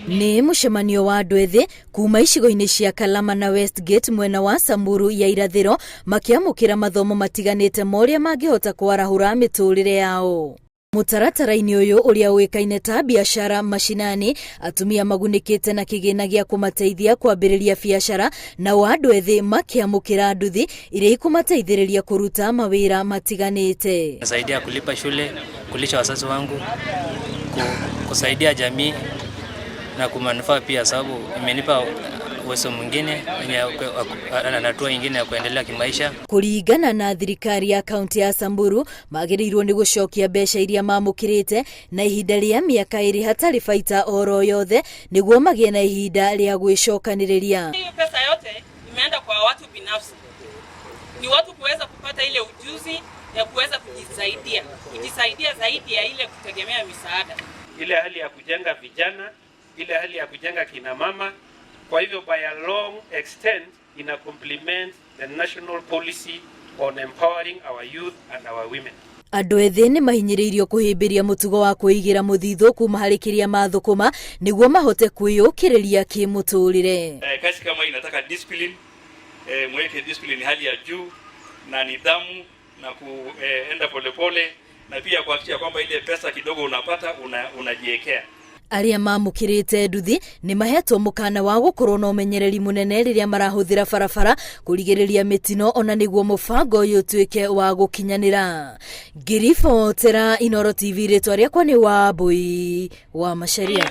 Nĩ mũcemanio wa andũ ethĩ kuma icigo-inĩ cia Kalama na Westgate mwena wa Samburu ya irathĩro makĩamũkĩra mathomo matiganĩte ma ũrĩa mangĩhota kwarahũra mĩtũrĩre yao. Mũtaratara-inĩ ũyũ ũrĩa ũĩkaine ta biashara mashinani, atumia magunĩkĩte na kĩgĩna gĩa kũmateithia kwambĩrĩria biacara, nao andũ ethĩ makĩamũkĩra nduthi iria ikũmateithĩrĩria kũruta mawĩra matiganĩte. Nasaidia kulipa shule, kulisha wazazi wangu, kusaidia jamii na kumanufaa pia, sababu imenipa uwezo mwingine na hatua ingine ya kuendelea kimaisha. Kũringana na thirikari ya kaunti ya Samburu, magĩrĩirwo nĩ gũcokia mbeca iria mamũkĩrĩte na ihinda rĩa mĩaka ĩrĩ hatarĩ baita oro yothe nĩguo magĩe na ihinda rĩa gwĩcokanĩrĩria. Hiyo pesa yote imeenda kwa watu binafsi, ni watu kuweza kupata ile ujuzi ya kuweza kujisaidia, kujisaidia zaidi ya ile kutegemea misaada. Ile hali ya kujenga vijana, ile hali ya kujenga kina mama. Kwa hivyo by a long extent ina complement the national policy on empowering our youth and our women. Andũ ethĩ nĩ mahinyĩrĩirio kũhĩmbĩria mũtugo wa kwĩigĩra mũthithũ kuma harĩ kĩrĩa mathũkũma nĩguo mahote kwĩyũkĩrĩria kĩmũtũrĩre. Kazi kama hii inataka discipline, mweke discipline hali ya juu na nidhamu na kuenda polepole na pia kuhakikisha kwamba ile pesa kidogo unapata unajiwekea. Arĩa mamũkĩrĩte nduthi nĩ mahetwo mũkana wa gũkorwo na ũmenyereri mũnene rĩrĩa marahũthĩra barabara kũrigĩrĩria mĩtino ona nĩguo mũbango ũyũ ũtuĩke wa gũkinyanĩra. Ngĩribotera Inooro TV, rĩtwa rĩakwa nĩ Wambui wa Macharia.